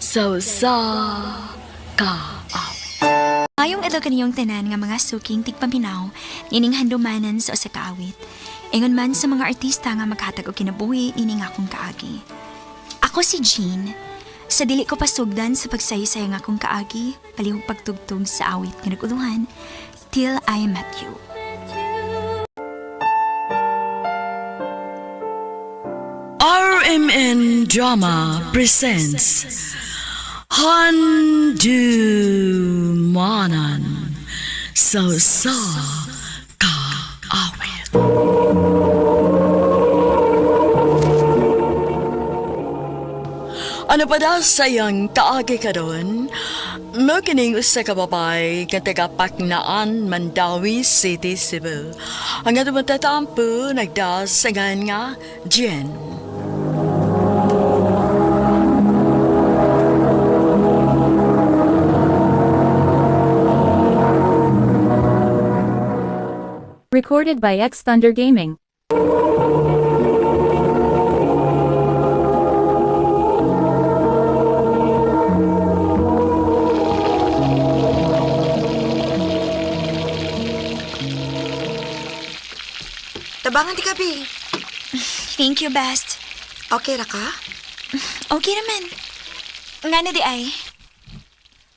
Sa usa ka awit. Mayong adlaw kaniyong tanan nga mga suking tigpaminaw nining handumanan sa usa ka awit. Ingon man sa mga artista nga maghatag og kinabuhi nining akong kaagi. Ako si Jean. Sa dili ko pasugdan sa pagsaysay ang akong kaagi, palihog pagtugtog sa awit nga naguluhan, Till I Met You. RMN Drama presents Handumanan sa usa ka awit. Ano pa daw sayang kaagi karon? Mo kining usa ka babae nga taga Paknaan, Mandawi City, Cebu. Ang atong matatampo nagdasagan nga Jen. Recorded by X Thunder Gaming. Tabangan di ka, Bi. Thank you, best. Okay ra ka? Okay naman. Nga na di ay.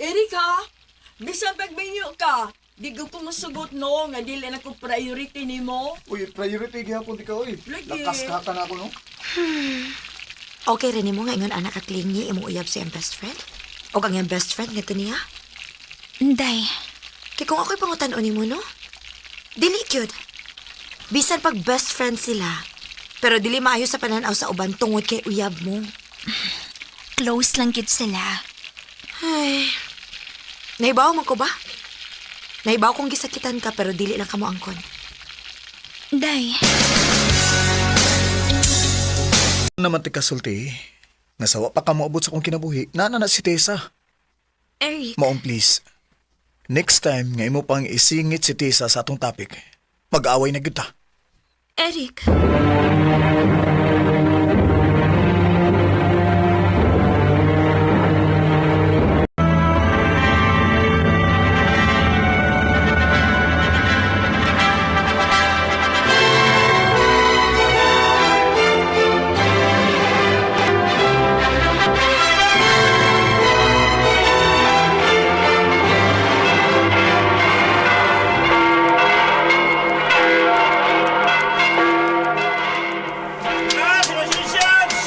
Erika, bisan pagminyo ka, di ko musugot no, nga dili na ko priority nimo. Uy, priority gihapon di ka, uy. Lagi. Lakas ka ka na ako, no? Okay rin mo nga ingon anak at lingi imong uyab sa iyang best friend? O ang iyang best friend ngadto niya? Inday. Kay kung ako'y pangutan-on nimo, no? Dili gyud. Bisan pag best friend sila, pero dili maayo sa pananaw sa uban tungod kay uyab mo. Close lang gid sila. Ay. Nahibaw man ko ba? Nahibaw kong gisakitan ka pero dili lang kamo angkon. Inday. Naman ti kasulti, nga sawa pa ka moabot sa akong kinabuhi, naa na na si Tessa. Eric. Maong please. Next time nga imo pang isingit si Tessa sa atong topic, mag-away na gyud ta. Eric.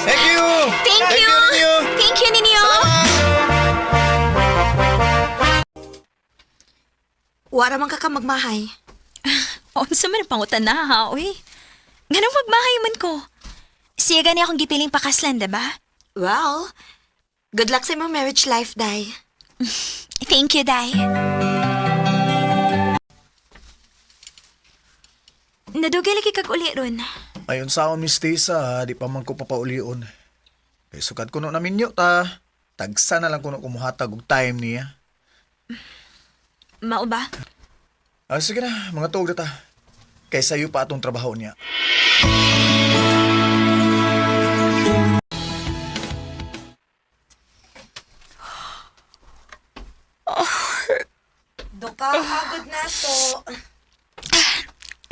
Thank you! Thank you! Thank you! Thank you, ninyo! Wara man ka ka magmahay. Unsa man ang pangutan na ha, uy. Nganong magmahay man ko? Siya gani akong gipiling pakaslan, diba? Well, good luck sa imong marriage life, Day. Thank you, Day. Nadugay lagi kag uli ron. Ayon sa akong Miss Tessa, ha, di pa man ko papaulion. Kay sukad kuno na minyo ta. Tagsa na lang kuno kumuhatag og time niya. Mao ba? Ah, sige na, mga tuog na ta. Kay sayo pa atong trabaho niya. Duka, agod na to.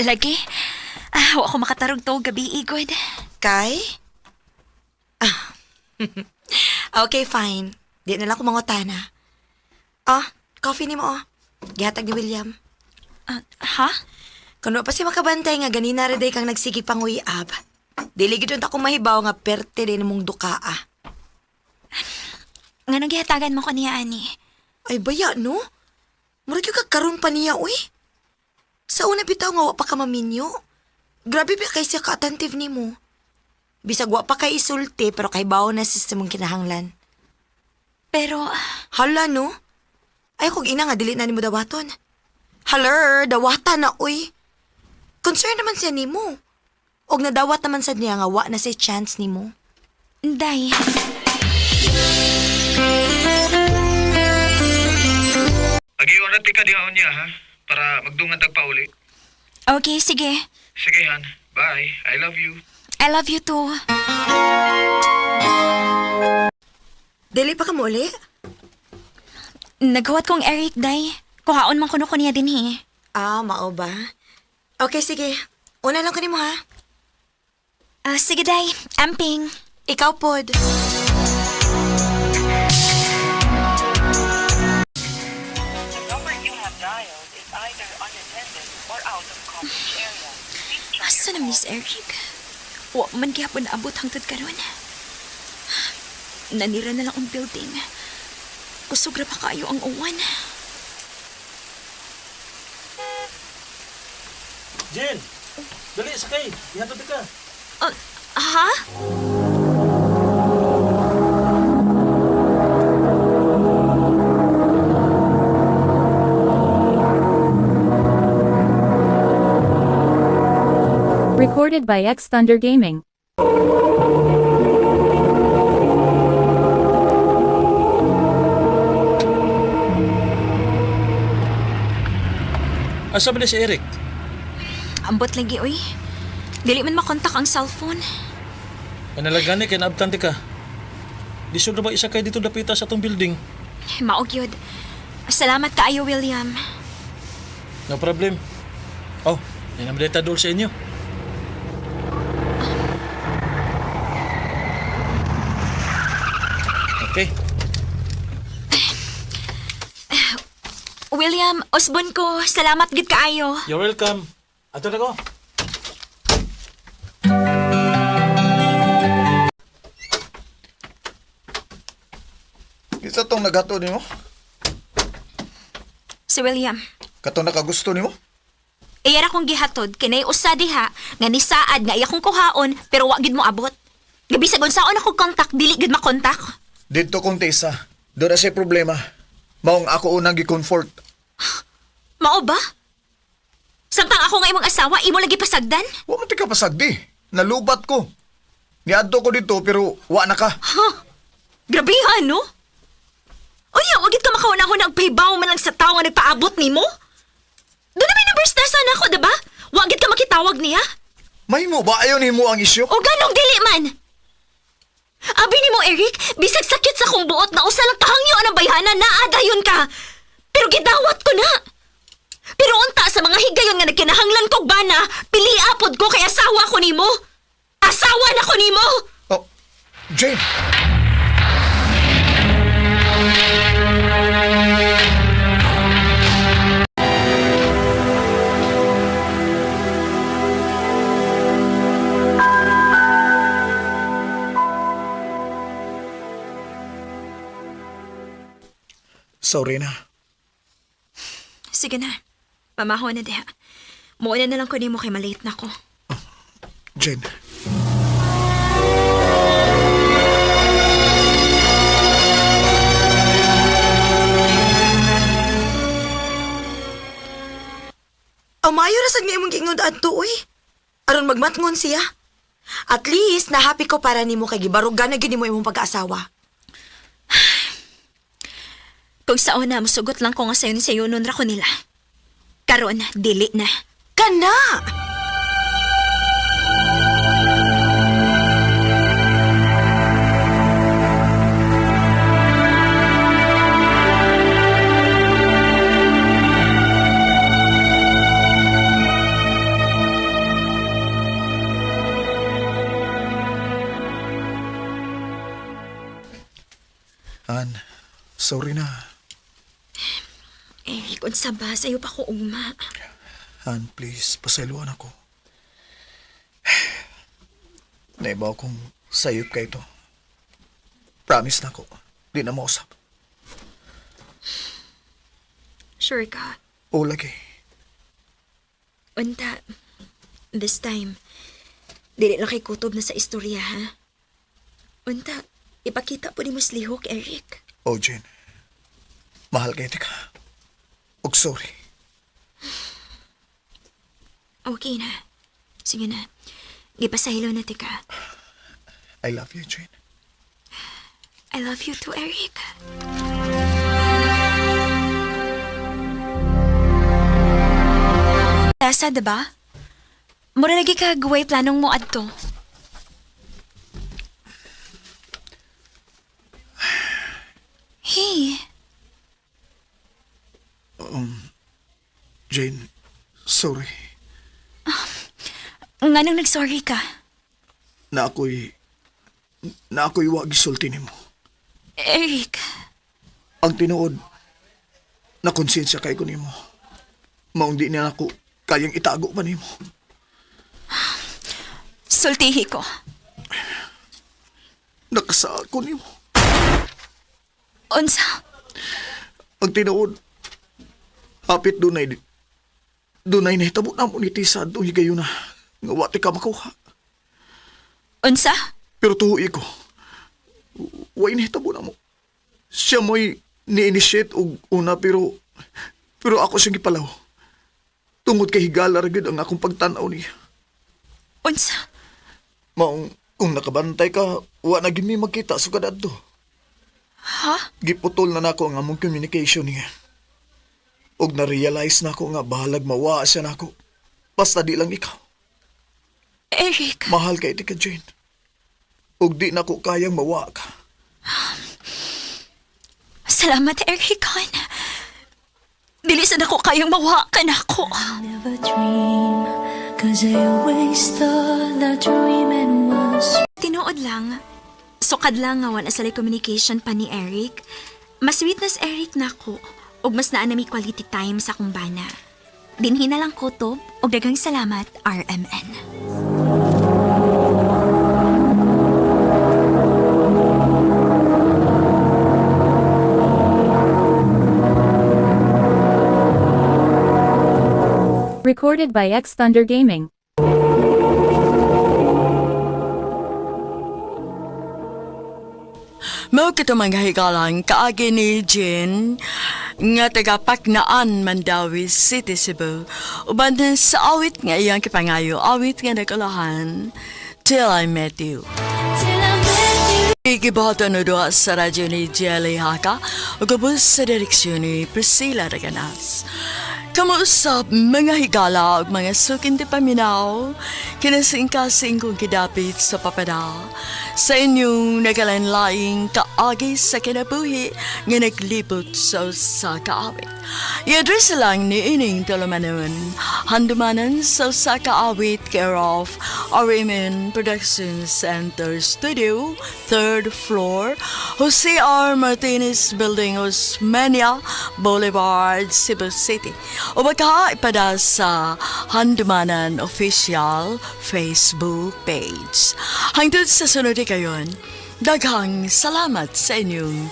Lagi. Ah, wa ko makatarog to gabi igod. Kay? Ah. Okay, fine. Di na lang ko mangutana. Ah, coffee ni mo oh. Gihatag ni William. Ah, ha? Kuno pa si makabantay nga ganina ra day kang nagsige panguyab. Dili gid unta ko mahibaw nga perte din mong dukaa. Nganong gihatagan mo ko niya ani? Ay baya no? Murag yung kakaroon pa niya uy. Sa una bitaw nga wa pa ka maminyo. Grabe ba kay siya ka-attentive nimo. Bisag wa pa kay isulti pero kay bawo na system mong kinahanglan. Pero Hala no? Ay kung ina nga dili na nimo dawaton. Haler, dawata na uy. Concern naman siya nimo. Og nadawat naman sad niya nga wa na say chance nimo. Day. Agiyon na ti ka dihaon niya, ha? Para magdungan tag pauli. Okay, sige. Sige, han. Bye. I love you. I love you too. Dili pa ka mo uli? Naghuwat kong Eric, day. Kuhaon man kuno ko niya dinhi. Ah, mao ba? Okay, sige. Una lang ko nimo ha. Ah, sige, day. Amping. Ikaw pod. The number you have dialed is either unattended or out of coverage area. Please try Asa your na Miss Eric? Wa man gihapon naabot hangtod karon. Nanira na lang ang building. Kusog ra pa kaayo ang uwan. Jen! Dali, sakay! Ihatod ka! Ah, ha? Recorded by X Thunder Gaming. Asa ba na si Eric? Ambot lagi oy. Dili man makontak ang cellphone. Panalagani kay naabtante ka. Lisod na ba isa kay dito dapita sa atong building? Mao gyud. Salamat kaayo, William. No problem. Oh, yan ang data dool sa inyo. Okay. William, usbon ko. Salamat gid kaayo. You're welcome. Ato na ko. Isa tong naghato nimo? Si William. Katong nakagusto nimo? Iya ra kong gihatod kinay usa diha nga nisaad nga iya kong kuhaon pero wa gid mo abot. Gabi sa unsaon ako kontak dili gid makontak. Didto kong Tisa. Doon na siya problema. Maong ako unang gi-comfort. Mao ba? Samtang ako nga imong asawa, imo lagi pasagdan? Wa man ti ka pasagdi. Nalubat ko. Niadto ko dito pero wa na ka. Grabehan, no? Unya, wag gid ka makauna-una og pahibaw man lang sa tawo nga nagpaabot nimo. Doon na may numbers na sana ako, diba? Wa gid ka makitawag niya. Mahimo ba ayon nimo ang isyu? O ganong dili man. Abi nimo Eric, bisag sakit sa kong buot na usa lang kahangyo ang bayhana naa dayon ka. Pero gidawat ko na. Pero unta sa mga higayon nga nagkinahanglan kog bana, pili apod ko kay asawa ko nimo. Asawa na ko nimo. Oh, Jane. Sorry na. Sige na. Pamaho na diha. Muuna na lang ko nimo kay malate na ko. Jane. Aw, maayo ra sad nga imong giingon adto uy. Aron magmatngon siya. At least na happy ko para nimo kay gibarugan na gyud nimo imong pag-aasawa. Kung sa una, musugot lang ko nga sayo ni sayo nun ra ko nila. Karon, dili na. Kana. Han, sorry na. Eric, unsa ba? Sayo pa ko ugma. Han, please, pasayloan ako. Naiba akong sayop kay ito. Promise na ko. Di na mausap. Sure ka? O lagi. Unta, this time, dili lang kay kutob na sa istorya, ha? Unta, ipakita po ni mo lihok, Eric. O Jane. Mahal kay ka. Og sorry. Okay na. Sige na. Gipasahilo na tika. I love you, Jane. I love you too, Eric. Tessa, diba? Mura lagi ka guway planong mo adto. Hey, Jane, sorry. nganong nagsorry ka? Na ako'y... Na ako'y wa gisulti nimo. Eric, Ang tinuod, na konsensya kay ko nimo. Maong di niya ako kayang itago pa nimo. sultihi ko. Nakasaad ko nimo. Unsa? Ang tinuod, hapit dunay dunay nahitabo na mo ni Tisa doon higayon na nga wa ti ka makuha. Unsa? Pero tuhoy ko, way nahitabo na mo. Siya mo'y ni-initiate og una pero pero ako siyang gipalaw. Tungod kay higala ra gyud ang akong pagtan-aw niya. Unsa? Maong kung nakabantay ka, wa na gyud mi magkita sugad adto. Ha? Giputol na nako ang among communication niya. Og na-realize na ako nga bahalag mawa siya nako. Basta di lang ikaw. Eric, Mahal kay ti ka, Jane. Og di nako kayang mawa ka. salamat Eric hon. Dili sad ako kayang mawa ka nako. Never dream, 'cause I always thought that dreaming was Tinuod lang. Sukad lang nga wala sa communication pa ni Eric. Mas witness Eric nako ug mas naa nami quality time sa akong bana. Dinhi na lang kutob ug daghang salamat RMN. Recorded by X Thunder Gaming. Mao kito mga higalang kaagi ni Jean nga taga Paknaan, Mandawi City, Cebu. Uban din sa awit nga iyang kipangayo, awit nga nagkalahan, Till I Met You. till I met you. Igiboto no doa sa radyo ni Jelly Haka ug ubos sa direksyon ni Priscilla Raganas. Kamuusap mga higala ug mga sukin ti paminaw, kinasingkasing kong kidapit sa papada. Sa inyong nagalanlaing kaagi sa kinabuhi nga naglibot sa usa ka awit. I-address lang ni ining tulumanon, handumanan sa usa ka awit care of RMN Production Center Studio, third floor, Jose R. Martinez Building, Osmeña Boulevard, Cebu City. O baka ipada sa Handumanan Official Facebook page. Hangtod sa sunod kayon, daghang salamat sa inyong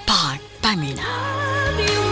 pagpamina. You